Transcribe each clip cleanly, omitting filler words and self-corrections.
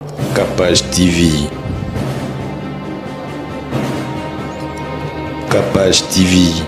Capage TV. Capage TV.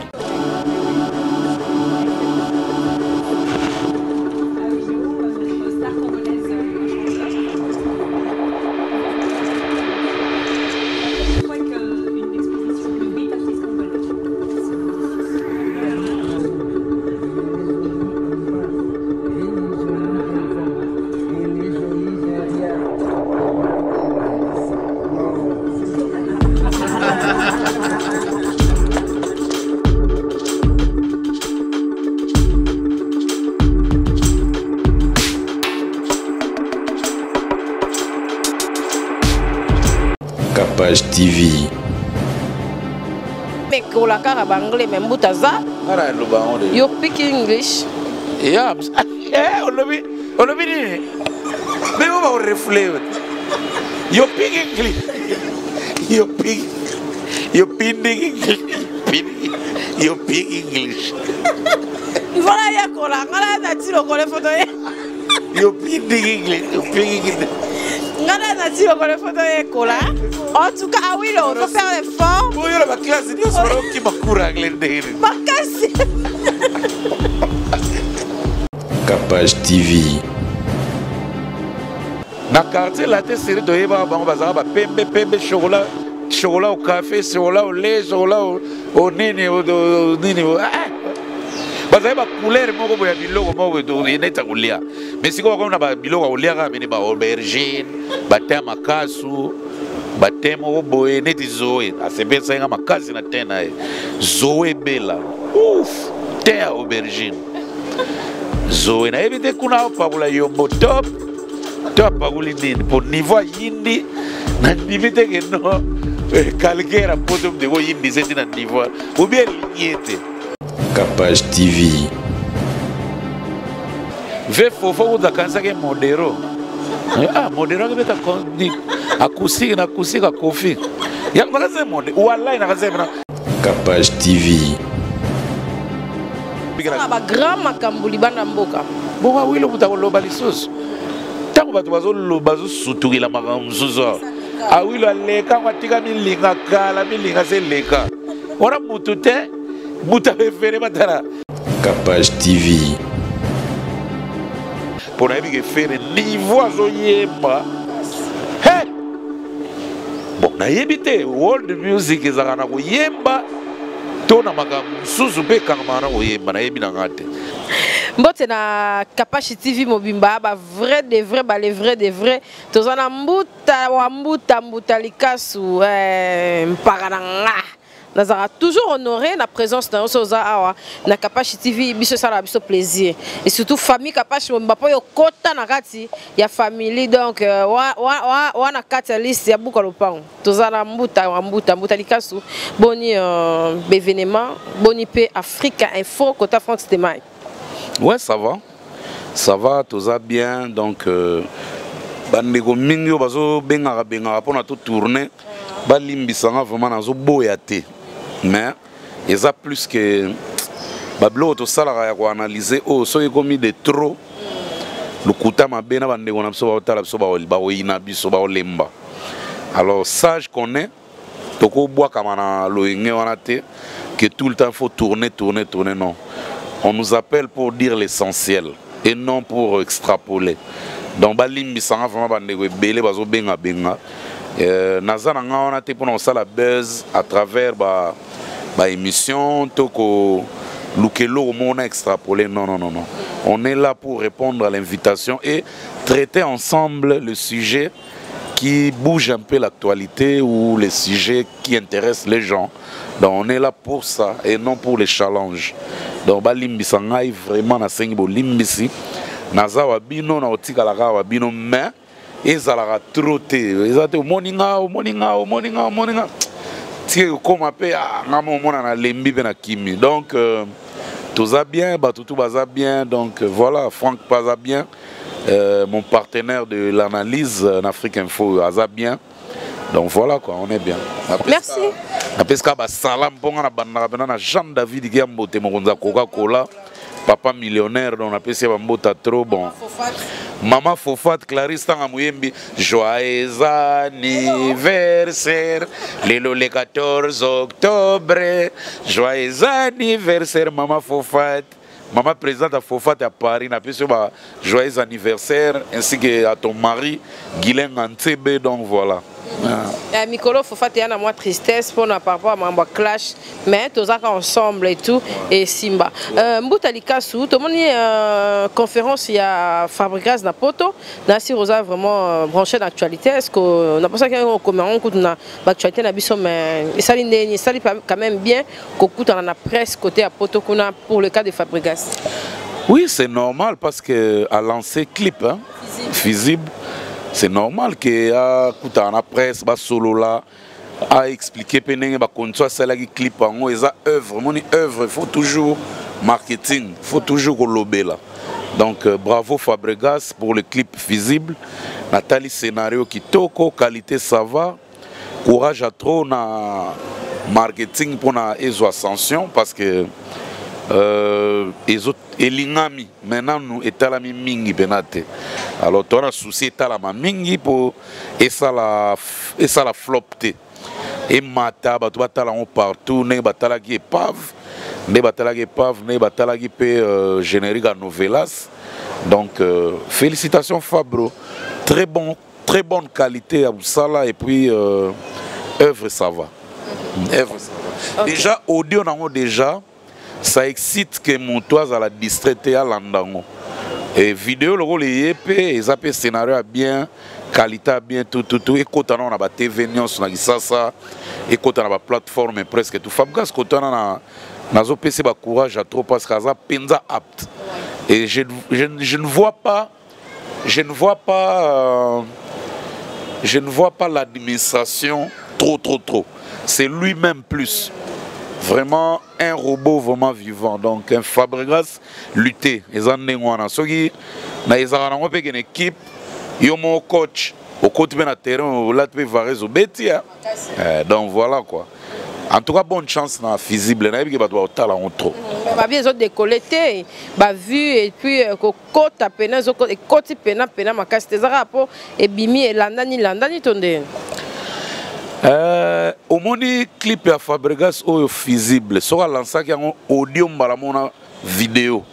Capage TV. Mekola kaka ba anglais mais mbuta aza. Ngara loba ngo de. You speak English? Yeah. Eh, olobi olobi nini? Mais on va refouler. You speak English. You speak you speak English. You speak English. Voilà yekola ngala na ti lokole photo ye. You speak English. You speak English. Ngala na ti lokole photo yekola. En tout cas, Awilo, faut faire l'effort. Oyo na ba classe nyonso baokima cours anglais ndenge nini? Makasi. Capage TV. Na quartier latin série toyebaka bango bazalaka bapembe pembe chocolat chocolat au café chocolat au lait chocolat au nini au nini ah! Bazali bacouleur moko boye ya biloko moko boye neti ya kolia, mais sikoyo bakomi na biloko ya kolia kaka mini baaubergine batin ya makasu batin moko boye neti Zoe asepesaki nga makasi na tin na ye Zoe ebela ouf tin ya aubergine Zoe nayebi te kuna apakola yombo top to apakoli nini po niveau ayindi nandimi te ke no calcaire apoto mte koyindisa eti na niveau ou bien elingi ye te. Capage TV. Ve fofo kutu akanisaki modero. Ah, modero akibeta acoustique na acoustique akofi. Ya nakase modero. Wallahi nakase na. Capage TV. Na ba grand makambo libanda mboka. Bongo Awilo mutu akoloba lisusu. Ntango bato bazoloba bazosutukela makambo mosusu awa. Awilo aleka ngo atika milinga kala milinga se leka. Wana mutu te mutu abefere batala. Capage TV. Mpo nayebi ke Ferre niveau azoyemba. Hey! Bon, nayebi te world music ezalaka na koyemba to na makambo mosusu mpe ekangamaka na koyemba, nayebi na nga te. Mbote na Kapashi TV mobimba, ba vrai de vrai, ba les vrai de vrai. Toza na mbuta wa mbuta mbuta likasu mpaka na nga. Nazara toujours honoré na présence na yoso za awa na Kapashi TV, biso sala biso plaisir. Et surtout famille Kapashi mobimba po yo kota na kati ya famille, donc wa, wa, wa, wa na kati ya liste ya buka lopango. Toza na mbuta wa mbuta mbuta likasu boni événement boni pe Africa Info kota France Temay. Ouais, ça va. Ça va, toza bien, donc bandeko mingi oyo bazo bengaka bengaka pona to tourner balimbisanga vraiment nazo boya te. Mais eza plus que babiloko tosalaka ya koanalyser oyo soki ekomi de trop lokuta mabe na bandeko na biso baotala biso baoyina biso baolemba. Alors sage qu'on est, tokobwakama na loyenge wana te que tout le temps faut tourner, tourner, tourner. Non, on nous appelle pour dire l'essentiel et non pour extrapoler. Donc balimbisanga vraiment bandeko ebele bazobenga benga. Naza na nga wana te mpona kosala buzz à travers ba émission to ko luka eloko moko na extrapoler. Non, non, non, non. On est là pour répondre à l'invitation et traiter ensemble le sujet qui bouge un peu l'actualité ou les sujets qui intéressent les gens. Donc on est là pour ça et non pour les challenges. Donc balimbisa ngai vraiment na sengi bolimbisi. Naza wa bino na otikalaka wa bino mais ezalaka trop te. Eza te omoninga omoninga omoninga omoninga. Tike kokoma pe, ah, nga mo omona na lembi pe na kimi. Donc toza bien, batutu baza bien. Donc voilà, Franck baza bien. Mon partenaire de l'analyse en Afrique Info aza bien. Donc voilà quoi, on est bien. Merci. Napesika ba salam ponga na bandaka pena na Jean David Giambote mokonza Coca-Cola, papa millionnaire, donc napesi ba mbota trop bon. Mama Fofat Clarisse Tanga Muyembi, joyeux anniversaire, lelo le 14 octobre, joyeux anniversaire Mama Fofat. Maman présidente à Fofat à Paris, n'a plus ba joyeux anniversaire ainsi que à ton mari Guylain Antebe, donc voilà. Ah. Mikolo Fofat ya na moi tristesse pour na par rapport à mambo clash, mais tozaka ensemble et tout et Simba. Mbuta Likasu, tomoni conférence ya Fabregas na Poto, na si Rosa vraiment branché d'actualité. Est-ce que na pensé qu'on comme on coûte na actualité na biso, mais esali ndeni esali quand même bien kokuta na presse côté à Poto kuna pour le cas de Fabregas? Oui, c'est normal parce que a lancé clip, hein, Fusible. C'est normal que a kuta na presse ba solo là a expliquer pe ndenge ba condition asalaki clip yango, eza œuvre, moni œuvre, il faut toujours marketing, il faut toujours kolobela. Donc bravo Fabregas pour le clip Fusible. Nathalie scénario kitoko, qualité ça va. Courage à trop na marketing pour na ezo ascension parce que ezo elingami maintenant nous etalami mingi penate. Alors toi na souci etalama mingi pour esala flop te. Et mata bato batala ngo partout, ndenge batalaki épave, ndenge batalaki épave, ndenge batalaki pe générique à novelas. Donc félicitations Fabro, très bon, très bonne qualité à Moussala et puis œuvre ça va. Œuvre ça va. Déjà audio nango déjà ça excite que moto azala distrait à landango. Et vidéo le rôle yep, ils appellent scénario à bien, qualité à bien, tout, tout, tout. Et quand on a ba TV nyonso na Kisasa, et quand on a ba plateforme presque tout. Fabregas quand on a nazo pese ba courage à trop parce qu'aza penza apte. Et je ne vois pas, je ne vois pas je ne vois pas l'administration trop, trop, trop. C'est lui-même plus. Vraiment un robot vraiment vivant. Donc un Fabregas lutté. Ils en ont un. Soki na ezaka nango pe kene équipe yo mo coach au côté na terrain là tu peux varez au beti, hein. Donc voilà quoi. En tout cas bonne chance na Fusible na yebi ke bato ba otala on trop. Ba bien zo décoller te, ba vu et puis ko kota pena zo ko koti pena pena makasi te zaka po ebimi elandani landani tonde. Omoni clip ya Fabregas oyo Fusible soka lansaki yango audio mbala mona vidéo.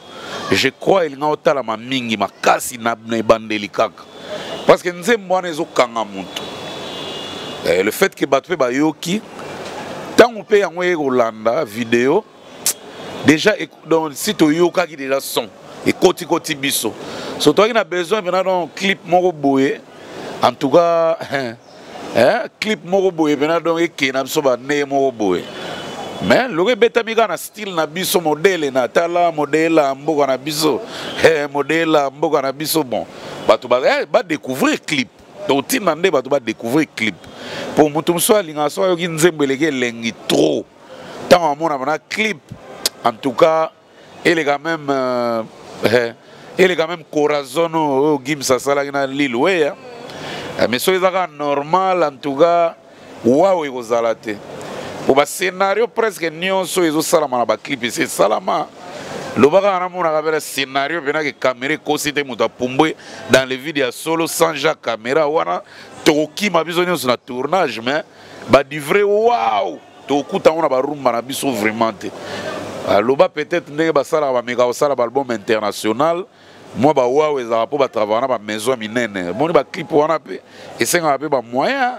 Je crois il nga otala ma mingi makasi na ebandeli kaka. Parce que nzembo wana ezokanga moto. Le fait que bato pe bayoki ntango pe yango eye kolanda vidéo déjà, donc si toyokaki déjà son ekoti koti biso. So toyaki na besoin mpena donc clip moko boye, en tout cas, hein, clip moko boye mpena donc ekende na biso ba ndenge moko boye. Mais loko ebetami kaka na style na biso, modèle na tala, modèle ya mboka na biso, modèle ya mboka na biso, bon bato ba découvrir clip. Donc ntina nde bato ba découvrir clip po moto mosusu alingaka so ayoki nzembo eleki elengi trop, ntango amona bana clip, en tout cas eleka même eleka même Corazon oyo Gims asalaki na Lil Weya. Mais soki eza kaka normal, en tout cas waw ekozala te po ba scénario presque nyonso ezosalama na ba clip esi esalama. Lobaka namonaka mpena scénario mpena ke caméra ekosi te, moto apumbwe dans le vide ya solo sans ja caméra wana, tokokima biso nyonso na tournage, mais badivre waw tokokuta yango na barumba na biso vraiment te. Aloba peut-être ndenge basalaka, bameka kosala baalbum international mwa bawaw ezalaka mpo batravaille na bamaison ya minene. Moni baclip wana mpe esengaka mpe bamoyen,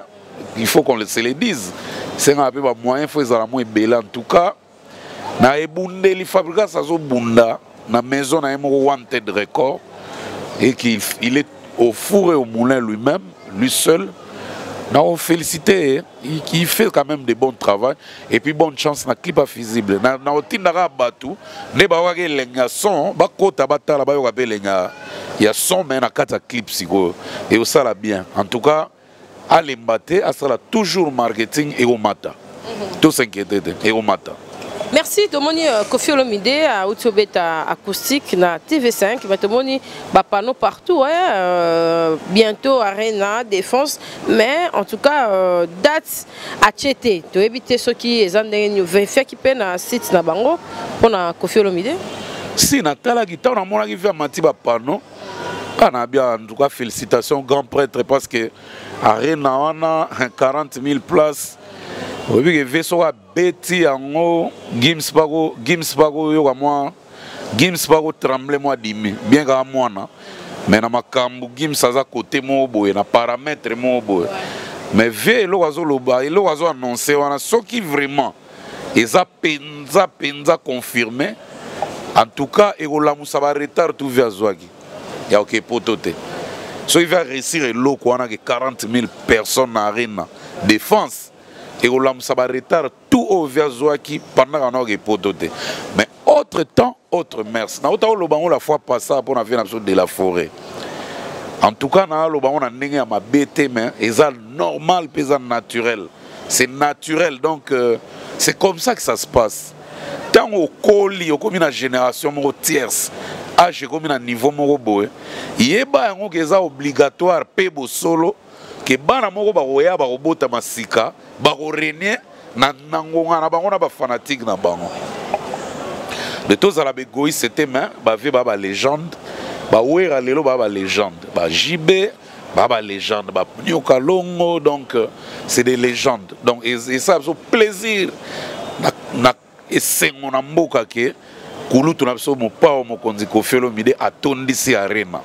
il faut qu'on se le dise, esengaka mpe bamoyen, faut ezala mwa ebele. En tout cas na ebundeli Fabregas azobunda na maison na ye moko Wanted Record et qu'il il est au four et au moulin lui-même, lui seul. Na félicité, il fait quand même de bon travail et puis bonne chance na clip Fusible na otindaka bato nde bakokaki elengi ya son, bakota batala, bayoka mpe elengi ya son, mais na kati ya clip sikoyo eosala bien. En tout cas alemba te, asala toujours marketing, ekomata, to s'inquiéter te, ekomata. Merci. Tomoni Koffi Olomide auti obeta acoustique na TV5, mais tomoni bapanneau partout, hein, bientôt Arena Défense, mais en tout cas date atie te, toyebi te soki eza ndenge nini. Verifiaki mpe na site na bango mpona Koffi Olomide? Si natalaki, ntango namonaki vi amati bapanneau. Kana bien, en tout cas, félicitations, grand prêtre, parce que arena wana 40 000 places. Oyebi ke ve soki abeti yango Gims bako Gims bakoyoka mwa Gims bako tremble mwa dimi bien kaka mwana mais na makambo Gims aza kote moko boye na paramètre moko boye mais ve eloko azoloba eloko azo annonce wana soki vraiment eza penza penza confirmé, en tout cas ekolamusa ba retard tout ve azwaki ya oke poto te. Soki ve réussir eloko wana ke 40 000 personnes na Arena Défense, ekolamusa ba retard tout oyo ve azwaki pendant kana oke poto te. Mais autre temps, autre mers. Nauta oloba yango la fois passée mpona vie na biso de la forêt. En tout cas naaloba yango na ndenge ya mabe te, mais eza normal mpe eza naturel, c'est naturel. Donc c'est comme ça que ça se passe. Ntango okoli, okomi na génération moko tierce, âge ekomi na niveau moko boye, yeba yango ke eza obligatoire mpe bosolo ke bana moko bakoya, bakobotama sika, bakorenie na ngonga na bango na bafanatike na bango. De tozala baégoïste te, mais bavie baa balégende, bawera lelo baa balégende, bajibe baa balégende, banyoka longo. Donc c'est des légendes. Donc esala biso plaisir na esengo na mboka ke kulutu na biso Mopao Mokonzi Kofi Olomide atondisi Arena.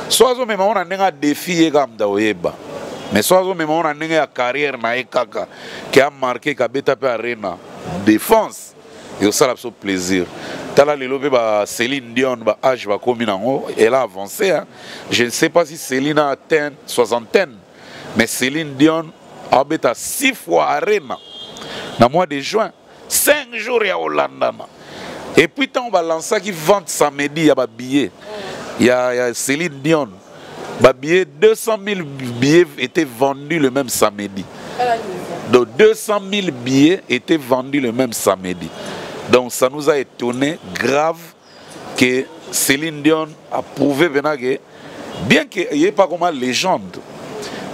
So azomema ngo na ndenge ya défi, ye kaka mutu akoyeba, mais so azomema ngo na ndenge ya carrière na ye kaka ke amarke kabeta mpe Arena Défense, ezosala biso plaisir. Tala lelo mpe ba Céline Dion, ba âge bakomi nango, elle a avancé, hein. Je ne sais pas si Céline a atteint soixantaine, mais Céline Dion abeta six fois Arena na mois de juin, 5 jours ya kolandana. Et puis ntango balansaki vente samedi ya babillet ya Céline Dion, babillet 200 000 billets étaient vendus le même samedi. Donc 200 000 billets étaient vendus le même samedi. Donc ça nous a étonné grave que Céline Dion a prouvé venant que bien que il n'y ait pas comme légende,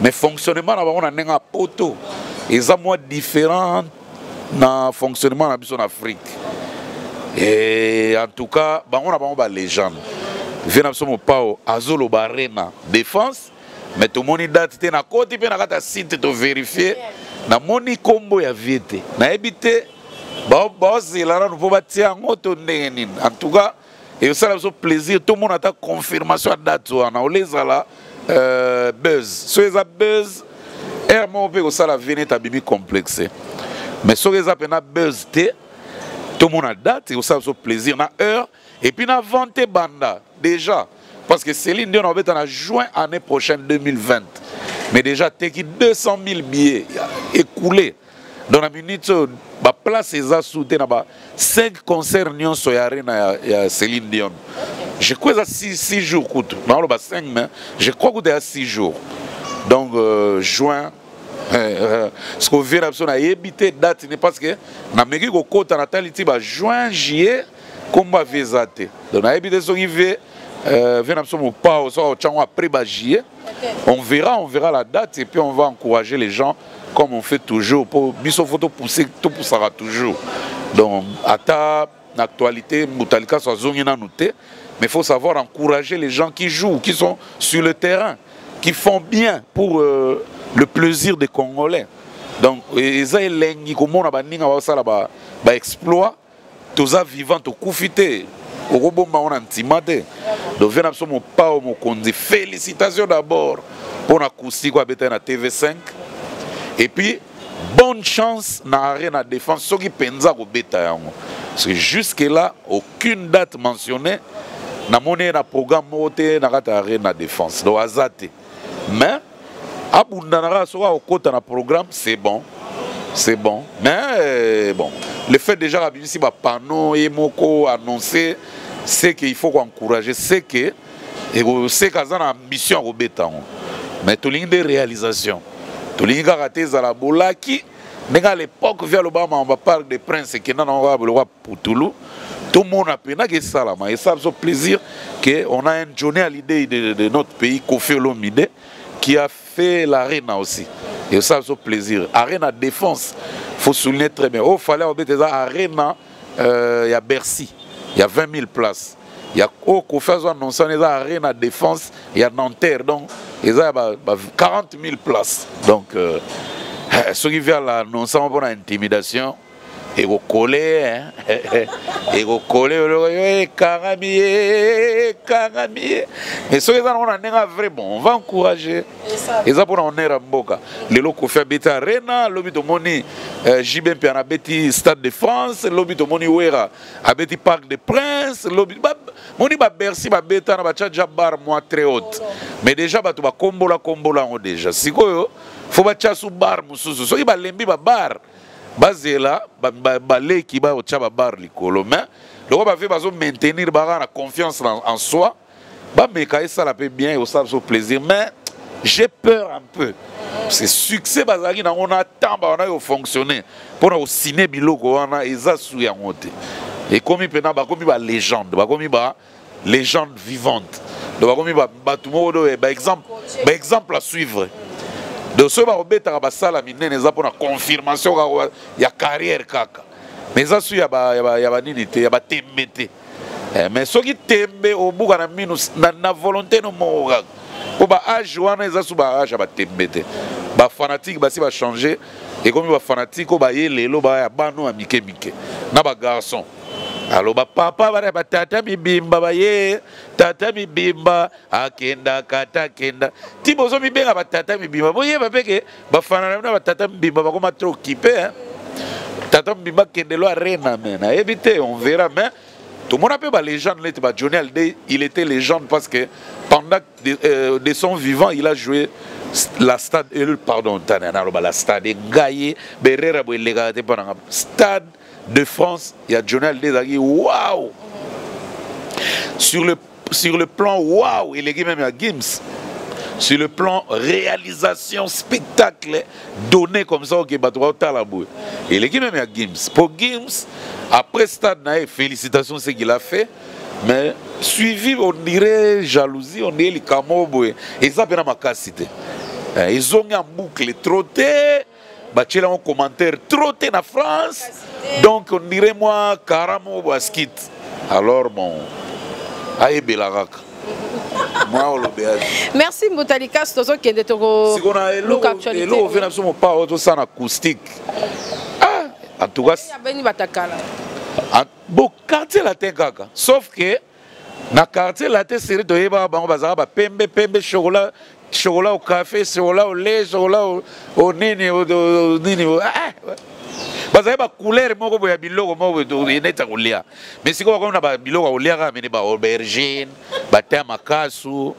mais fonctionnement na bango na ndenge ya poto eza mwa différent na fonctionnement na biso na Afrique. Et en tout cas bango na bango balégende. Vie na biso Mopao azoloba Arena Défense, mais tomoni date te. Nakoti mpe na kati ya site, toverifie, namoni nkombo ya vie te. Nayebi te baozela nanu mpo batia yango to ndenge nini. En tout cas ekosala biso plaisir tomona ata confirmation ya date wana ole ezala buzz. So eza buzz, aire moko mpe ekosala vie neti abimi complexe, mais soki eza mpena buzz te, tomona date, ekosala biso plaisir na heure et puis na vente banda déjà, parce que Céline Dion abeta na juin année prochaine 2020, mais déjà teki 200 000 billets écoulés. Donc na minute oyo baplace eza su te na ba 5 concert nyonso ya Arena ya Céline Dion. Je crois eza 6 jours kutu, naoloba 5, mais je crois kutu ya 6 jours. Donc juin ce na biso nayebi te date ne, parce que nameki kokota, natali ti ba juin, juillet, kombo ya vie eza te. Donc nayebi te soki vie na biso Mopao soki otyango après ba juillet. On verra, on verra la date et puis on va encourager les gens comme on fait toujours. Pour biso faut pousser, tout poussera toujours. Donc ata actualité Mbutalika soit zongi nanu te, mais il faut savoir encourager les gens qui jouent, qui sont sur le terrain, qui font bien pour le plaisir des Congolais. Donc eza elengi komona baninga basala ba, ba exploit. Toza vivant, tokufi te, okobomba ngo na ntima te. Donc vie na biso Mopao Mokonzi, félicitation d'abord mpo na acoustique oyo abetaki na TV5 et puis bonne chance na Arena Défense soki mpenza kobeta yango, parce que jusque là aucune date mentionnée. Namoni ye na programme moko te na kati ya Arena Défense. Donc aza te, mais abundana kaka. Soki akokota na programme, c'est bon, c'est bon. Mais bon, le fait déjà abimisi bapanneau ye moko annoncé, c'est que il faut koencourager, c'est que c'est aza na ambition ya kobeta yango. Mais tolingi nde réalisation, tolingi kaka te ezala bolaki ndenge à l'époque vi alobaka makambo Parc des Princes ekenda nango kaka boloko ya putulu. Tomona mpenaka esalama, esala biso plaisir que on a un Johnny Hallyday de notre pays, Koffi Olomide, qui a fait l'Arena aussi. Et ça biso plaisir. Arena Défense, faut souligner très bien. Oh, fallait obeta eza Arena ya Bercy, il y a 20 000 places. Ya oyo Koffi azo annonce wana eza Arena Défense ya Nanterre, donc eza ya ba 40 000 places. Donc soki viala annonce yango mpona intimidation ekokole, ekokole oyo ekangami ye, ekangami ye. Mais soki eza nango na ndenge ya vrai, bon, on va encourager. Eza mpona honneur ya mboka. Lelo Koffi abeti Arena, lobi tomoni JB Mpiana abeti Stade de France, lobi tomoni Wera abeti Parc des Princes, lobi moni ba Bercy babeta na batya ja bar moi très haute. Mais déjà bato bakombola kombola yango déjà. Sikoyo fo batya su bar mosusu. Soki balembi ba bar, bazela baleki baotya ba bar likolo. Mais loko bave bazo maintenir baka na confiance en soi, bameka esala mpe bien, osala biso plaisir. Mais j'ai peur un peu parce que succès bazalaki nango na temps wana kofonctionner mpona kosine biloko wana eza su yango te. Ekomi mpena bakomi ba légende, bakomi ba légende vivante. Donc bakomi bato moko do ba exemple à suivre. Donc soki bakobetaka basala minene, eza mpona confirmation kaka ya carrière kaka, mais eza su ya banini te, ya batembe te. Mais soki tembe obuka na minu na volonté no moko kaka, mpo ba âge wana eza su ba âge ya batembe te. Bafanatike basi bachange, ekomi bafanatike oyo baye lelo, baya bano ya mike mike na bagarçon. Alo bapapa bana batata mibimba baye, tata mibimba akendaka ata akenda ti bozomibenga batata mibimba. Boyeba mpe ke bafana na bino batata mibimba bakoma trop occupé, hein? Tata mobimba akendelo Arena, me nayebi te, on verra. Mais tomona mpe balégende neti ba Johnny Hallyday. Il était légende parce que pendant de son vivant, il a joué la stade, pardon, tana naloba la stade ngai berera boye elekaka te mpo nanga. Stade de France ya Johnny Hallyday ezalaki wow sur le plan wow, eleki même ya Gims sur le plan réalisation, spectacle donné comme ça. Ok, bato baotala boye, eleki même ya Gims. Po Gims, après stade na ye, félicitations ce qu'il a fait, mais suivi, on dirait jalousie, on dirait likambo boye eza mpe na makasi te. Ezongi en boucle trop te, batiela yango commentaire trop te na France. Donc on dirait moi karamo boye askit. Alors bon, ayebela kaka mwa olobe. Merci Mbuta Likasu, tozokende. Siko na eloko ofe na biso mopa oyo tosala na acoustique. Ah, en tout cas abeni batakala. Bon, Quartier Latin kaka, sauf que na Quartier Latin série toyebaka bango bazalaka bapembe pembe, chocolat chocolat au café, chocolat au lait, chocolat au nini, nini, ah, bazali bacouleur moko boye ya biloko moko boye neti ya kolia. Mais sikoyo bakomi na biloko ya kolia kaka mene baaubergine, batin ya makasu,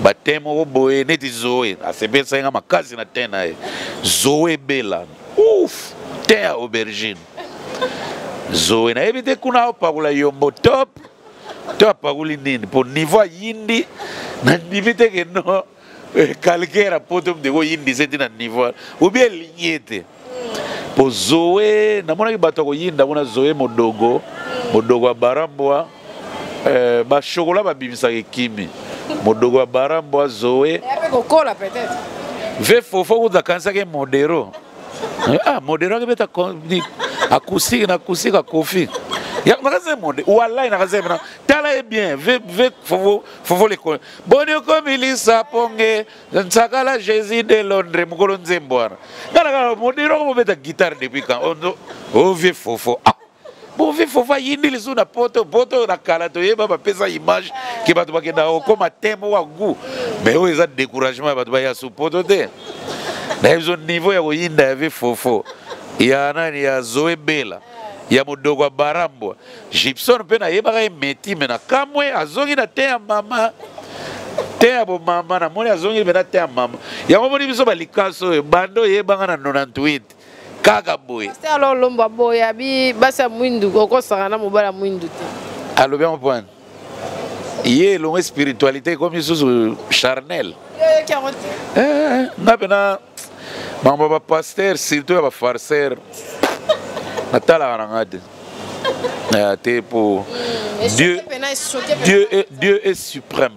batin moko boye neti Zoe asepesaki nga makasi na tin na ye. Zoe Bela, ouf, tin ya aubergine. Zoe nayebi te kuna opakola yombo top to apakoli nini po niveau ayindi. Nandimi te ke no calcaire poto ndeko oyindisa ete na niveau ou bien elingi ye te. Po Zoe namonaki bato ya koyinda kuna, Zoe Modogo, Modogo ya Barambwa, bashokola babimisaka ekimi, Modogo ya Barambwa, Zoe. Kokola peut-être. Ve fofo kuta akanisaki Modero. Ah, Modero akebeta acoustique na acoustique akofi nakase monde. Wallahi nakase na tala ye bien. Ve ve fofo, fofo le boni okomilisa ponge nsakala Jésus de Londres mokolo nzembo wana nga naka Modero akomobeta guitare depuis quand? O vie fofo, ah bon, vie fofo ayindi lisusu na poto poto. Na kala toyeba bapesa image ke bato bakendaka kokóma te moko ya goût, mais oyo eza découragement ya bato baya su poto te. Nayebi biso niveau ya koyinda ya vie fofo, ya nani, ya Zoe Bela, ya Modoko ya Barambwa, Gibson mpe nayebaka ye meti. Me na kamwe azongi na te ya mama te ya bomama. Namoni azongi mpe na te ya mama yango. Moni biso balikaso oyo bando oyebanga na 98 kaka boye. Pasteur alors Lomba boye abi basi ya mwindu okosaka na mobali ya mwindu te. Alobi yango point ye elongo spiritualité ekomi lisusu charnel. Yoyoki yango te. Nga mpena makambo ya bapaster, surtout ya bafarceur, natalaka na nga te te po Dieu est suprême.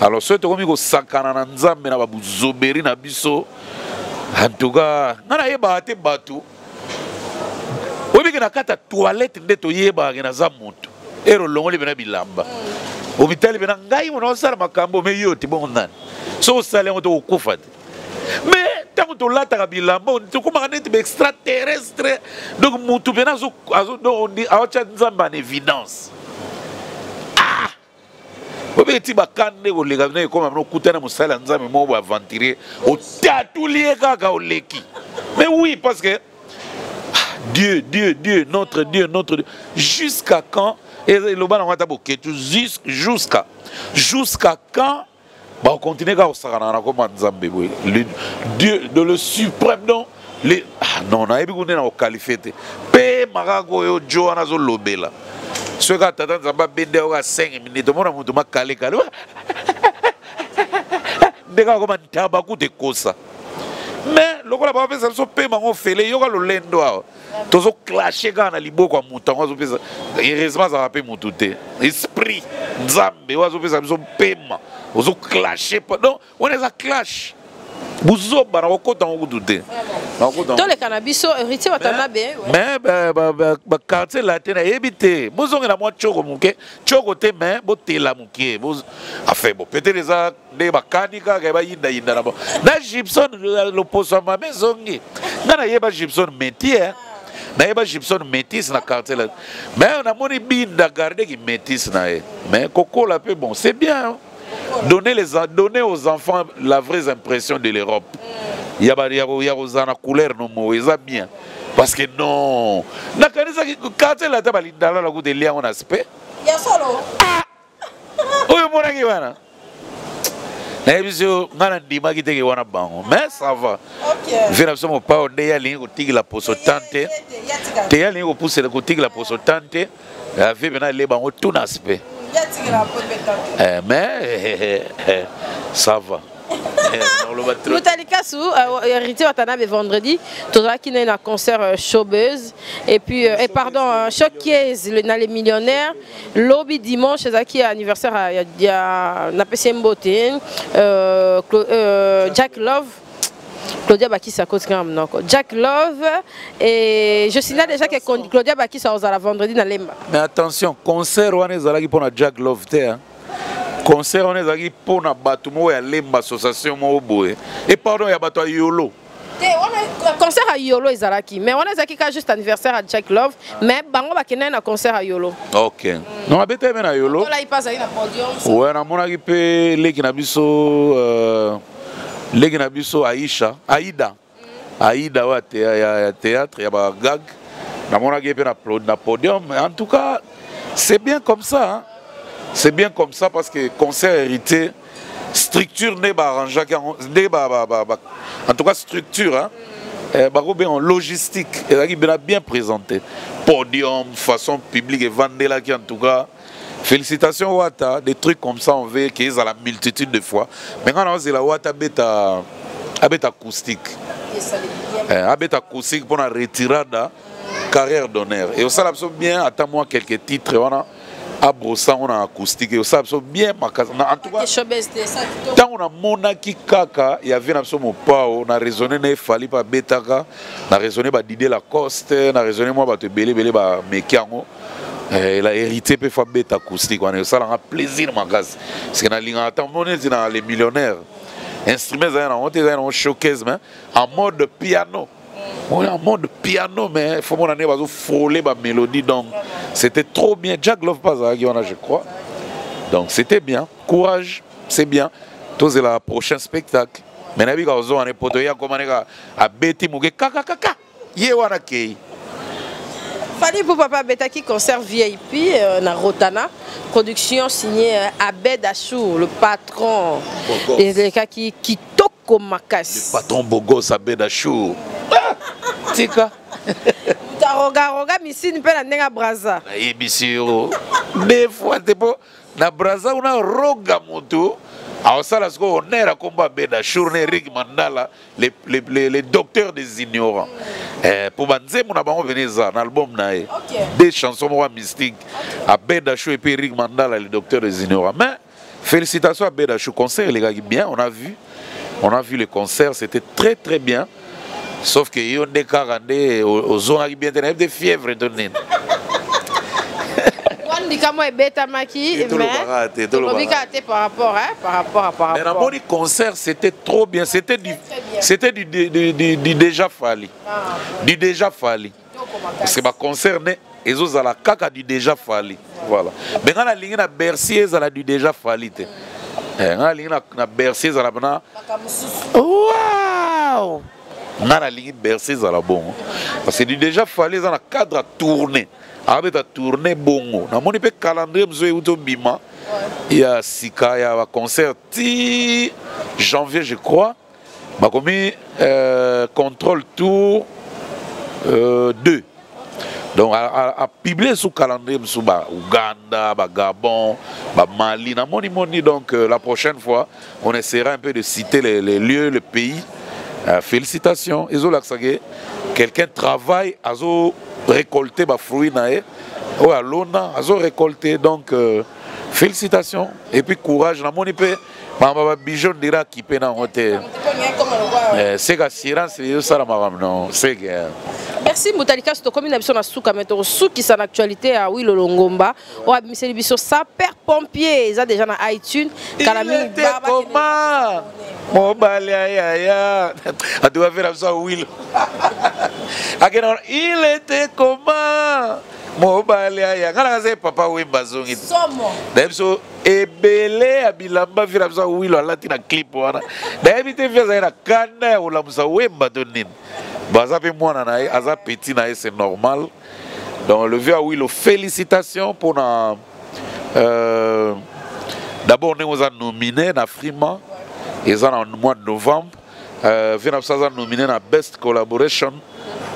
Alors soki tokomi kosakana na Nzambe na babuzoberi na biso, en tout cas nga nayebaka te. Bato oyebiki na kati ya toilette nde toyebaka ke naza moto. Ero olongoli mpena bilamba, omitali mpena ngai mona osala makambo me yo te, bongo nani? Soki osali yango tokokufa te. Mais ntango tolataka bilamba, tokomaka neti baextraterrestre. Donc motu mpena aotya Nzambe en évidence. Ah, obeti bakande koleka na ekoma bino, okutana mosali ya Nzambe moko boye, aventurier, otatuli ye kaka, oleki. Mais oui, parce que ah, Dieu, Dieu, Dieu, notre Dieu, notre Dieu, jusqu'à quand? Eloba nango ata boketu, jusqu'à quand bakocontinue kaka kosakana na koma Nzambe boye, le Dieu de le suprême? Donc le, ah, non, nayebi kuna na koqualifier te. Mpe makaka oyo jo wana azolobela, soki kaka tata Nzambe abende yango kaka 5 minutes, omona moto makalekale nde kaka koma ntaba kuta ekosa. Mais lokola bapesa biso mpe bango ofele, yoka lolendo awa, tozoclashe kaka na liboko ya moto yango azopesa. Heureusement azalaka mpe motu te, esprit Nzambe oyo azopesa biso mpema, ozoclashe. Donc wana eza clash, buzoba, na kokota yango kutu te. Toleka na biso Héritier Watanabe. Mais baquartier latin, nayebi te, bozongela mwa tioko moke, tioko te, mais botela moke. Enfin bon, peut-être eza nde bakani kaka bayindayinda na bango na Gibson. Loposo ya mame ezongi. Nga nayeba Gibson métier, nayeba Gibson métis na quartier la, mais namoni binda gardeki métis na ye. Mais kokola mpe, bon, c'est bien, hein? Donner aux enfants la vraie impression de l'Europe, ya kozala na couleur no moko, eza bien. Parce que non, nakanisaki quartier lata balindala na kuta eliango na aspect ya solo. Ah, oyo omonaki wana, nayebi so ngai nandimaki teke wana bango, mais ça va. Vie na biso, mopao nde ye alingi kotikila poso tan te, te ye alingi kopusela kotikila poso tan te. Vie mpena ale bango tout na aspect. Mais ça va. Mutalikasu, Héritier Watanabe, vendredi tozalaki naye na concert Showbuzz et puis et pardon, Showcase na les millionnaires. Lobi dimanche ezalaki anniversaire ya napesi ye mbote, Jack Love. Claudia Bakisa akoti kaka monoko Jack Love. Et je signale déjà que Claudia Bakisa ozala vendredi na Lemba. Mais attention, concert wana ezalaki mpona Jack Love te, hein? Concert wana ezalaki mpona bato moko ya Lemba, association moko boye, et pardon, ya bato ya Yolo. Te, wana concert ya Yolo ezalaki, mais wana ezalaki kaka juste anniversaire ya Jack Love, mais bango bakendaki na concert ya Yolo. Ok, non, abetaki mpe na Yolo. Olai mpe azali na podium. Ouais, namonaki mpe leki na biso, leki na biso Aisha, Aida, Aida oyo ya théâtre ya bagag, namonaki ye mpe na podium. En tout cas, c'est bien comme ça, hein? C'est bien comme ça, parce que concert Héritier, structure nde baarrangeaki yango nde en tout cas structure, hein? Bakobenga logistique, ezalaki bena bien présenté, podium, façon publique evandelaki. En tout cas, félicitations Wata, des trucs comme ça on veut qu'ils aient la multitude de fois. Mais quand on la Wata beta abeta acoustique, abeta acoustique pour la retirada carrière d'honneur et osala biso bien. Ata moi quelques titres wana abrosa ngo na acoustique, osala biso bien makasi. En tout cas, ntango namonaki kaka ya vie na biso mopao, na raisonne na efali mpe abetaka, na raisonne badidie Lacoste, na raisonne mwa bato ebele ebele bameki yango. La Héritier mpe fa beta acoustique wana, esalanga plaisir makasi, parce que nalingaka ata moni neti na les millionnaires, instrument ezali nango te, ezali nango showcase, mais en mode piano. Oui, en mode piano, mais faut mon année bazo frôler ma mélodie, donc c'était trop bien. Jack Love pas azalaki wana, je crois. Donc c'était bien. Courage, c'est bien. Tous la prochain spectacle. Mais nabi ka ozo ane poto ya koma neka abeti muke kaka kaka. Ye wana kei. Fally Ipupa abetaki concert VIP na Rotana, production signée Abed Achour, le patron. Elekaki kitoko makasi. Le patron Bogos Abed Achour. Ah, tika. Tarogaroga misini mpe na ndenge ya Braza. Nayebisi yo deux fois te, mpo na Braza kuna roga motu aosala sikoyo honneur akombo Abed Achour na Eric Mandala, les docteurs des ignorants, mpo banzembo na bango pene eza na album na ye. Deux chansons moko ya mystique, Abed Achour et puis Eric Mandala, le docteur des ignorants. Mais félicitations à Abed Achour, concert elekaki bien, on a vu le concert, c'était très très bien, sauf que yo nde kaka nde ozongaki bien te, nayebi te fièvre to nini. Wana Ndika mwa ebetamaki, mais tolobi kaka te par rapport, hein, par rapport à par Mais rapport. Namoni concert, c'était trop bien, c'était du c'était du déjà Fally. Ah. Du déjà Fally. Parce que ba concert ne ezozala kaka du déjà Fally. Voilà. Mais nga nalingi na Bercy ezala du déjà Fally te. Eh, nga nalingi na Bercy ezala na Wow! Nga nalingi Bercy ezala bongo. Parce que du déjà Fally eza na cadre à tourner. Abeta tourner bongo. Namoni pe calendrier mosusu euti obima ya sika ya ba concert ti janvier, je crois. Bakomi contrôle tour 2. Donc a publié sous calendrier mosusu ba Ouganda, ba Gabon, ba Mali, namoni moni. Donc la prochaine fois on essaiera un peu de citer les lieux, le pays. Félicitations, ezolakisa ke quelqu'un travaille, azo récolter ba fruit na ye oyo alona, azo récolter. Donc félicitations et puis courage. Namoni mpe makambo ba bijoux ndira akipe nango te. Seke assurance ezosala makambo non seke. Merci Mbuta Likasu, tokomi na biso na suka, mais tokosukisa na actualité ya Awilo Longomba oyo abimiseli biso Sapeur Pompier, eza déjà na iTunes. Kala Il mingi était comment mobali ayaya atuka fela biso Awilo akenda wana, il était comment mobali aya nga naka se Papa Wemba azongi te. Somo. Nayebi biso ebele ya bilamba fela biso Awilo alati na clip wana, nayebi te fi azali na kanda ya kolamusa Wemba to nini. Bon, aza mpe mwana na ye, aza petit na ye, c'est normal. Donc le vieux Awilo, félicitations mpona d'abord ndenge oza nominé na Afrima, eza na mois de novembre. Vieux na biso aza nominé na best collaboration,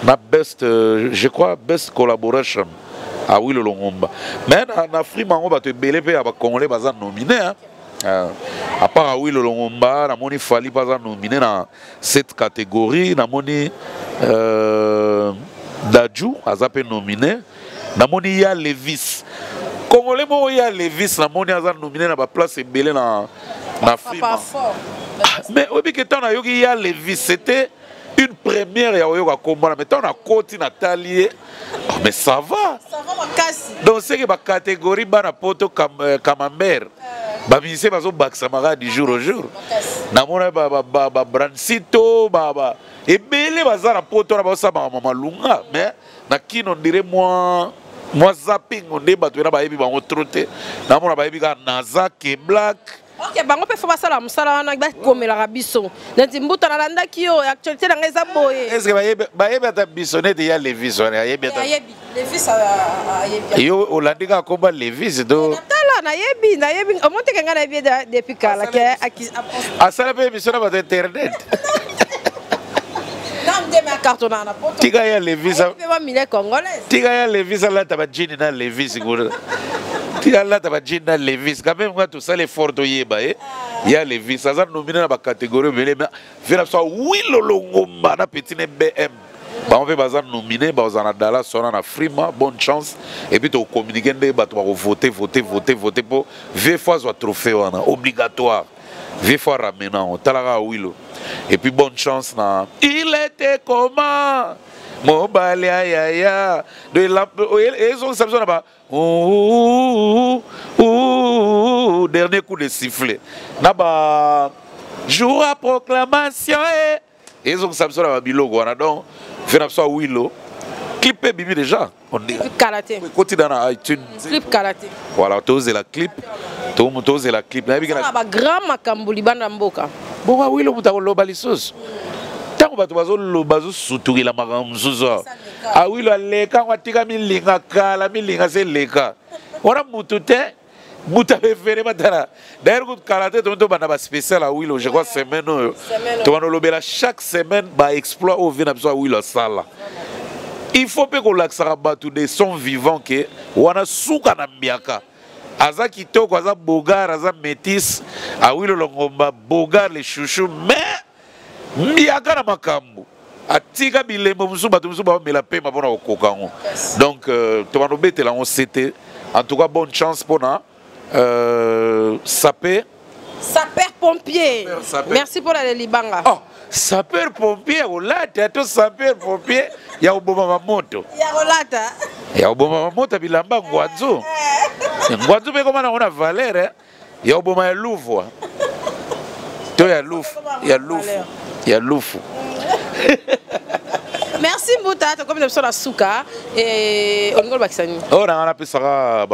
na best je crois best collaboration Awilo Longomba. Mais na Afrima yango bato ebele mpe ya bacongolais baza nominé, hein? À part Awilo Longomba, namoni Fally mpe aza nominé na cette catégorie, namoni Dadju aza mpe nominé, namoni ya Levis, congolais moko ya Levis, namoni aza nominé na baplace ebele na Afrima. Papa fort. Mais oyebi ke ntango nayoki ya Levis, c'était une première ya koyoka kombo wana, mais ntango nakoti natali ye, oh, mais ça va. Ça va makasi. Donc seke bacatégorie bana poto camembert, bamusicien bazobakisamaka du jour au jour. Makasi. Namona babrancito ebele baza na poto wana bazosala makambo malunga, mais na kino ondire mwa zapping nde bato wana bayebi bango trop te. Namona bayebi kaka Naza ke Black. Ok, bango mpe fo basala mosala wana, bakomelaka biso neti mbuta nalandaki yo, actualité na ngai eza boye. Est ce que bayebi ata biso neti ya Levis wana ayebi ata? Ayebi Levis, ayebi. Yo olandi kaka komba Levis to? Tala, nayebi omoteke ngai nayebi ye depuis kala ke Asala mpe émission na bato internet. Nde me acartonnaka na poto. Tika ya Levis. Ayebi mpe bamile congolaise. Tika ya Levis alata bajini na Levis kuna, tika alata bajini na Levis quand même. Nga tosala effort toyeba ye. Ya Levis aza nominé na bacatégorie ebele, mais vieux na biso Awilo Longomba na petit ne BM, bango mpe baza nominé, bazala na Dallas wana na Afrima. Bonne chance et puis tokocommuniquer nde bato bakovote, vote, vote, vote mpo vieux fo azwa trophée wana obligatoire, vieux fo aramena ngo. Talaka Awilo et puis bonne chance na Il était comment mobali ayaya. Ezongisa biso na ba ouh, ouh, dernier coup de sifflet na ba jour à proclamation ezongisa biso na babiloko wana. Donc vieux na biso Awilo, clip ebimi déjà, on dirait. Kala te. Ekoti na iTunes. Clip kala te. Voilà, tozela clip, tozela clip, nayebi ke na bagrand makambo libanda mboka. Bongo Awilo moto akoloba lisusu ntango bato bazoloba, bazosutukila makambo mosusu awa. Awilo aleka yango, atika milinga kala, milinga se eleka wana mutu te, mutu apefere batala. D'ailleurs kutu kala te tomi tobanda baspécial Awilo, je crois semaine oyo tobanda olobela chaque semaine baexploit oyo vieux na biso Awilo asala. Il faut mpe kolakisaka bato de son vivant ke wana suka na mbiaka, aza kitoko, aza beau gars, aza métis. Awilo Longomba, beau gars, le chouchou, mais mbiaka na makambo atika bilembo mosusu, bato mosusu baomela pema mpona kokoka yango. Donc tobanda obetela yango sete. En tout cas bonne chance mpona sape Sapeur pompier. Sapeur. Merci pour la libanga. Oh. Sapeur pompier ya kolata to sapeur pompier ya koboma bamoto? Ya kolata. Ya koboma bamoto ya bilamba ngwanzu. Ngwanzu mpe ekoma nango na valeur eh? Ya koboma ya luvwa to ya lufu ya lufu ya lufu. Merci Mbuta, tokomi na biso na suka. Eh, olingi olobakisa nini? Oyo nanga napesaka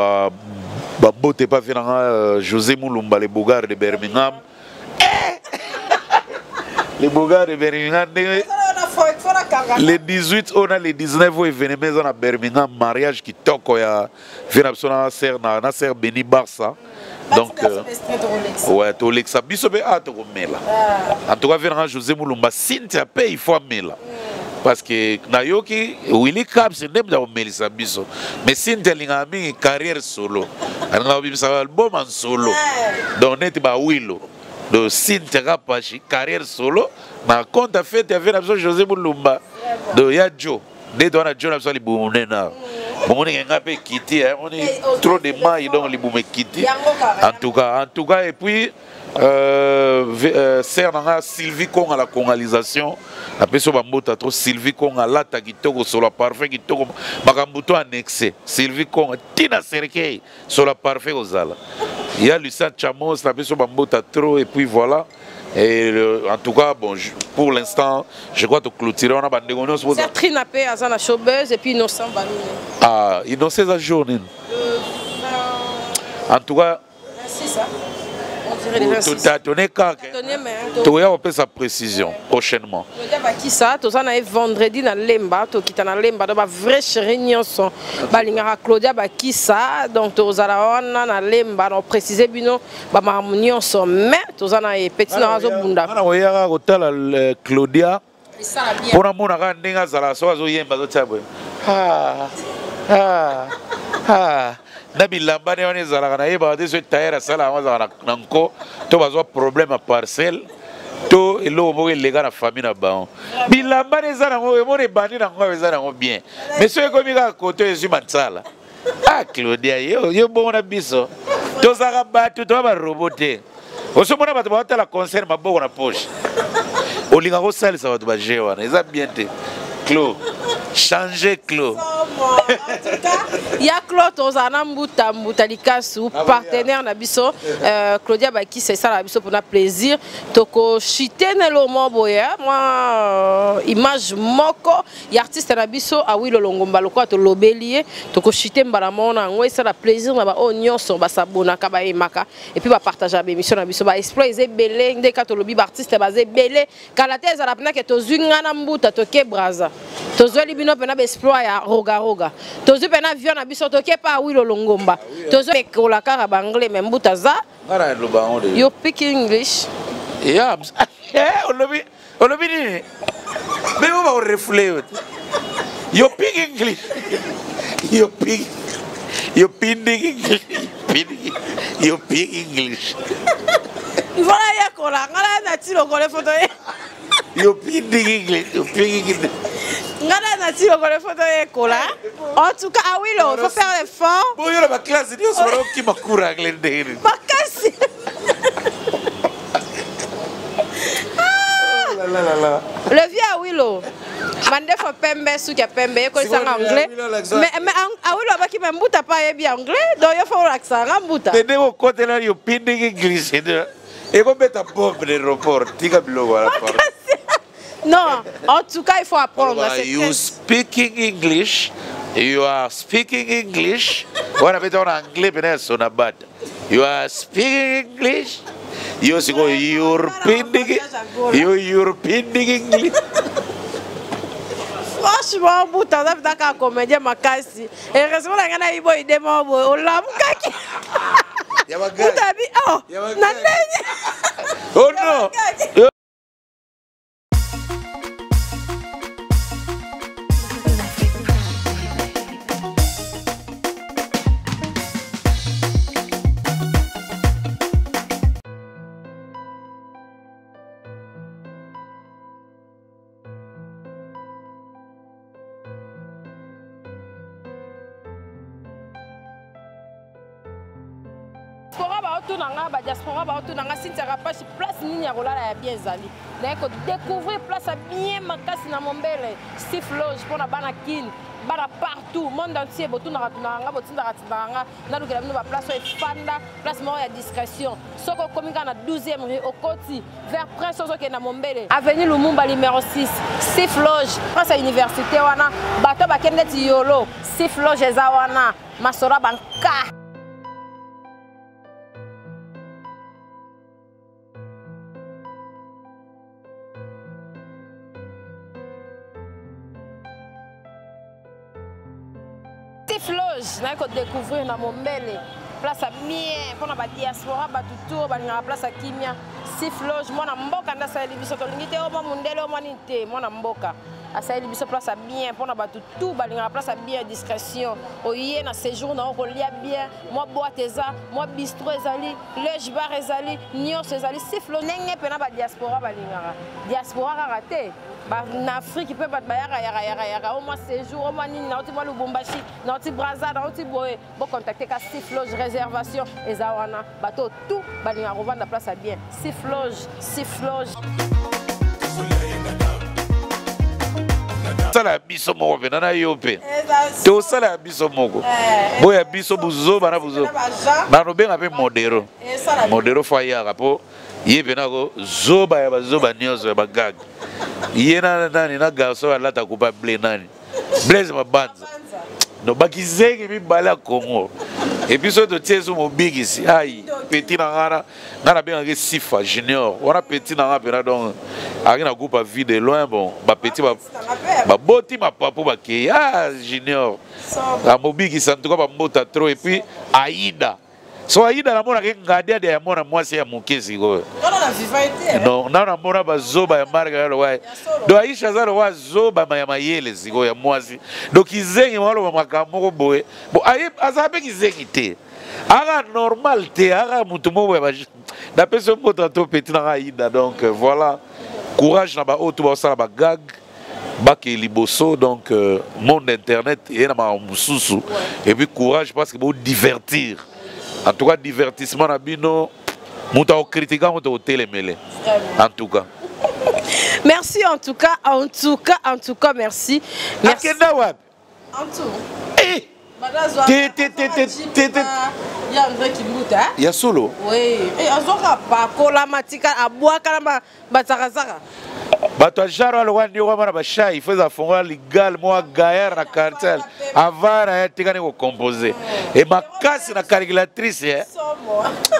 babote epa vie nanga José Mulumba, le Bogard de Birmingham. Le Bogard de Birmingham ndenge le 18 oyo na le 19 oyo événement eza na Birmingham, mariage kitoko ya vie na biso na sœur na sœur Beni Barça. Donc ouais, tolekisa biso mpe a tokomela. En tout cas vie nanga José Mulumba, Cynthia mpe il faut amela, parce que nayoki Willy Caps nde moto akomelisa biso, mais Cynthia alingaka mingi carrière solo, alingaka kobimisa album en solo, donc neti bawilo. Donc Cynthia Kapashi carrière solo na compte ya fete ya vie na biso José Mulumba. Donc ya jo nde to wana jo na biso libumu monene awa, bomoni ngai mpe ekiti, moni trop de mai, donc libumu ekiti. En tout cas et puis sœur na nga Sylvie Konga, la congalisation, napesi yo bambota trop. Sylvie Konga alata kitoko, solo parfum kitoko, makambo to annexe. Sylvie Konga ntina cercueil, solo parfum kozala ya Lucien Chamos, napesi yo bambota trop. Et puis voilà. Et en tout cas, bon, pour l'instant, je crois que clôturer, on a bandeko nyonso. Trina pe aza na showbuzz et puis Innocent Banini. Ah, Innocent eza jour nini? En tout cas, totâtonner kaka, tokoya kopesa précision prochainement. Bakisa toza na ye vendredi na Lemba, tokita na Lemba. Donc bavrai chéri nyonso balingaka Claudia Bakisa, donc tozala wana na Lemba na précise bino bamakambo nyonso. Mais toza na ye petit na azobunda. Wana koyaka kotala Claudia mpo namona kaka ndenge azalaka soki azoyemba, azotia boye na bilamba nde wana ezalaka. Nayebaka te soki tailleur asala yango, azalaka na nko to bazwa problème ya parcelle to eloko moko eleka na famille na bango. Bilamba nde eza nango, emona ebandi nango, eza nango bien, mais soki ekomi kaka koto ezwi mansala. Ah, Claudia, yo bongo na biso tozalaka bato, toza barobo te. Osomona bato baotala concert, maboko na poche, olingaka kosalisa bato baje wana, eza bien te. Clo, change Clo. Ya Clo, tozala na Mbuta, Mbuta Likasu, partenaire na biso. Claudia Bakisa esalaka biso mpona plaisir. Tokoshite na eloko moko boye, mwa image moko ya artiste na biso Awilo Longomba, lokola tolobeli ye, tokoshite mbala moko na yango. Esala plaisir na baoyo nyonso basabonaka, bayemaka et puis bapartageaka baémission na biso. Baexploit eza ebele, nde ka tolobi baartiste baza ebele. Kala te ezala mpena ke tozwi nga na Mbuta, toke Braza, tozweli bino mpena baexploit ya rogaroga, tozwi mpena avion na biso, toke pa Awilo Longomba, tozwi ekola kaka baanglais. Mais Mbuta aza yo speak English. Yeah, olobi olobi nini? Bebo bakorefule yo te. Yo pig English, yo pig, yo pinding English, yo pig English. Voilà, yekola nga na nati lokole foto ye. Yo pinding English, yo pig English. Nga na nati lokole foto yekola. En tout cas, Awilo, faut faire l'effort. Boyo na baklasse nyonso banakokima cours anglais ndenge nini? Makasi. Le vieux Awilo, mandefo pembe, suki ya pembe, yekolisanga anglais. Mais Awilo abaki me Mbuta pa ayebi anglais, donc yo faut olakisaka nga Mbuta. Te ndenge okotela yo pinding English ekobeta bombe na aéroport. Tika biloko wana. Non, en tout cas, il faut apprendre. You speaking English, you are speaking English. Wana beta wana anglais pena ya sonabata. You are speaking English. Yo sikoyo European, yo European English. Franchement, Mbuta aza mpenza kaka comédien makasi. Heureusement na ngai nayebi boye ide moko boye olamukaki. Mbuta abi oh na ndenge. Oh non. Diaspora. Baotuna nga, badiaspora baotuna nga, Cynthia Kapashi, place nini ya kolala ya bien ezali? Naye kodécouvrir place ya bien makasi na Mombele, Sif Loge, mpona bana Kin, bana partout monde entier. Botunaka tunaka nga, botindaka tindaka nga, nalukela bino baplace oyo efanda, place moko ya discrétion. Soki okomi kaka na 12e rue, okoti vers Prince, ozokende na Mombele, avenue Lumumba numéro 6, Sif Loge, Prince ya université wana. Bato bakende ti yolo, Sif Loge eza wana. Masolo ya banka. Sif Loge, naye kodécouvrir na Mombele, place ya bien mpona badiaspora, bato tour balingaka place ya kimia. Sif Loge, mwana mboka nde asaleli biso. Tolingi te omwa mundele, omwa nini te, mwana mboka asaleli biso place ya bien mpona bato tout balingaka place ya bien, discrétion. Oye na séjour na yo, kolia bien, mwa boîte eza, mwa bistro ezali, loge bar ezali, nyonso ezali. Sif Loge, ndenge mpena badiaspora balingaka, diaspora kaka te, na Afrique mpe bato bayaka yaka yaka yaka, o mwa séjour, o mwa nini, nauti mwa Lubumbashi, nauti Braza, nauti boye, bocontacte ka Sif Loge. Réservation eza wana. Bato tout balingaka kovanda place ya bien, Sif Loge, Sif Loge. Tosala ya biso moko mpe na yo mpe, tosala ya biso moko boya biso buzoba na buzoba. Nanobenga mpe Modero, Modero fo ayaka mpo ye mpe nako zoba ya bazoba nyonso ya bagaga. Ye na nani na garçon alata kupa ble, nani, Blaise Mabanza, no bakizengi mibale ya Congo. Et puis soki totie so mobikisi ai petit na nga, nga nabengaki Sifa Junior wana, petit na nga mpena. Donc azalaki na groupe ya Vie de Loin. Bon, bapetits baboti mapapu, bakei. Ah, Junior amobikisi, en tout cas bambota trop. Et puis Aida, so Aida namonaki ngadiadi ya mwana mwasi ya moke sikoyo. Non, na namona bazoba ya marke ya lokwa. Donc Aisha aza lokwa zoba ya mayele sikoyo ya mwasi. Donc kizengi maloba makambo moko boye. Bon, aza mpe kizengi te, aka normal te, aka motu moko boye. Napesi yo mbote to petit nanga Aida. Donc voilà, courage na baoyo to baosala bagag, bakee liboso. Donc monde internet eye na makambo mosusu. Et puis courage, parce que bodivertir, en tout cas divertissement na bino, moto akokritika, moto akotelemele, en tout cas. Merci en tout cas, en tout cas, en tout cas, merci. Merci. Akenda wapi? En tout. Eh! Te te te te te te. Ya André Kimbuta. Ya solo. Oui. Eh, azoka pakola matika abwaka na batsakazaka. Bato ya genre alokwa ndioka mwana bashai fo eza fongola ligal mwa gaillard na quartier avant na ye atikani kocompose e makasi na calculatrice, eh?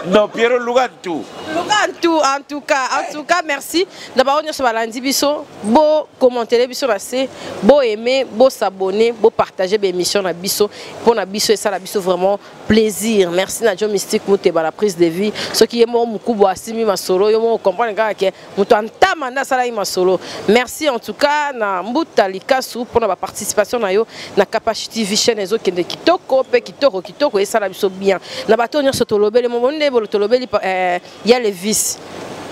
Non, Piero luka ntu. Luka ntu, en tout cas, en tout cas, merci. Na bango nyonso balandi biso, bo commenter biso na se, bo aimer, bo s'abonner, bo partager ba émission na biso, pour na biso et ça la biso vraiment plaisir. Merci na Joe Mystique Muteba la prise de vie. Ce qui est mo mukubwa asimi masolo, yo mo comprendre kaka ke moto antama nde asalaki masolo. Merci en tout cas na Mbuta Likasu mpona baparticipation na yo na Kapashi TV. Chaîne ezokende kitoko mpe kitoko kitoko, esala biso bien. Na bato nyonso tolobeli, momoni nde tolobeli ya Levis.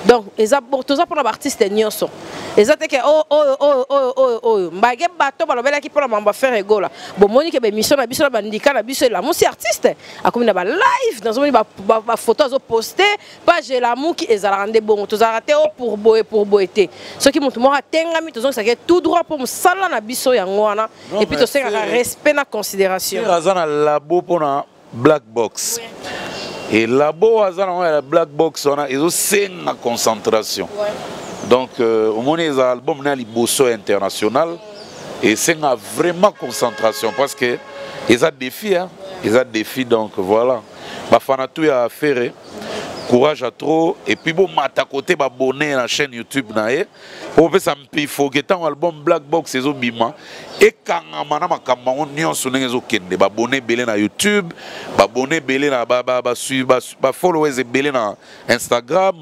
Donc eza toza mpona baartiste nyonso, eza te ke oyo oyo oyo oyo oyo oyo mbage. Bato balobelaki mpona mambo affaire egola, bomoni ke baémission na biso na bandika na biso elamusi artiste, akomi na balive, nazomoni bafoto azoposte page elamuki. Ezalaka nde bongo, tozalaka te o pour boye pour boye te. Soki motu moko atengami, tozongisaka tout droit mpo mosala na biso yango wana. Et puis tosengaka respect na considération. Aza na labo mpona Black Box e labo aza nango ya Black Box wana ezosenga concentration. Donc omoni eza album na ya liboso international, esenga vraiment concentration parce que eza défi, hein? Eza défi. Donc voilà, bafana tu ya Ferre, courage à trop. Et puis bomata côté babone na chaîne YouTube na ye po opesa mpifo ke ntango album Black Box ezobima, ekangama na makambo yango nyonso ndenge ezokende. Babone ebele na YouTube, babone ebele na bafollowers ebele na Instagram,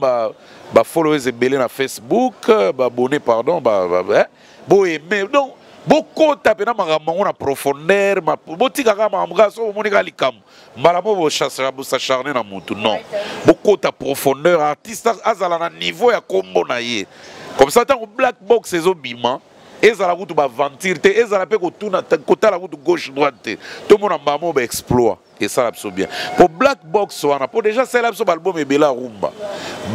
bafollowers ebele na Facebook, babone, pardon, boaime. Donc bokota mpena makambo yango na profondeur, botikaka makambo kaka so bomoni kaka likambo mbala mo bosacharne na mutu. Non, bokota profondeur, artiste azala na niveau ya kombo na ye. Comme ça ntango Black Box ezobima, ezala kutu baventure te, ezala mpe kotuna kotala kutu gauche droite te, tomona mbala mo baexploit. Esala biso bien po Black Box wana, po déjà asala biso baalbum ebele ya rumba.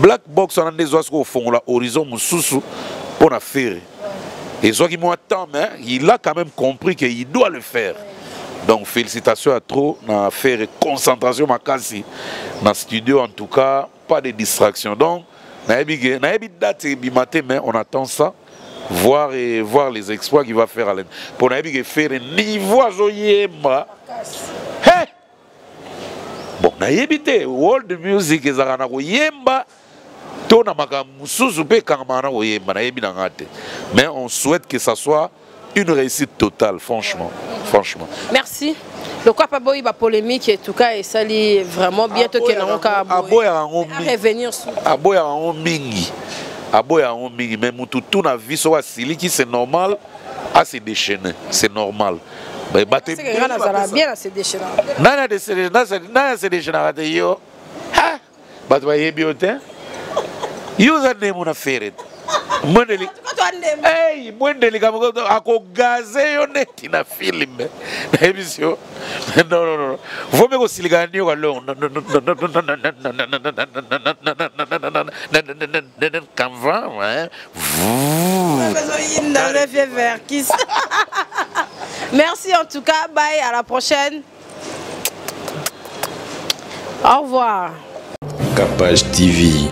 Black Box wana nde ezwa soki kofongola horizon mosusu mpo na Ferre. Ezwaki mwa temps, mais il a quand même compris que il doit le faire. Donc félicitations à trop na Ferre. Concentration makasi na studio, en tout cas pas de distraction. Donc nayebi ke nayebi date ebima te, mais on attend ça, voir et voir les exploits qu'il va faire à l'Inde, mpo nayebi ke Ferre, niveau azoyemba, hey! Bon, nayebi te, world music ezalaka na koyemba to na makambo mosusu mpe ekangamaka na koyemba, nayebi na nga te, mais on souhaite que ça soit une réussite totale, franchement, franchement. Merci. Lokwa pa boyi ba polémique, en tout cas esali vraiment bien. Tokende yango kaka. Aboyaka yango. Revenir sur Aboyaka yango mingi, aboyaka yango mingi, mais mutu tu na vie, soki asiliki, c'est normal a se déchaîner, c'est normal. Bato nazala bien na se déchaîner. Nani ase déchaînaka te? Yo bato bayebi yo te, yo oza ndemo na Ferre te. Mwendeli, hey, mwendeli akogaze yo neti na film, nayebisi yo. Non, non, non, vomi kosilikana nioka longo kamva. Merci en tout cas, bye, à la prochaine, au revoir. Capage TV.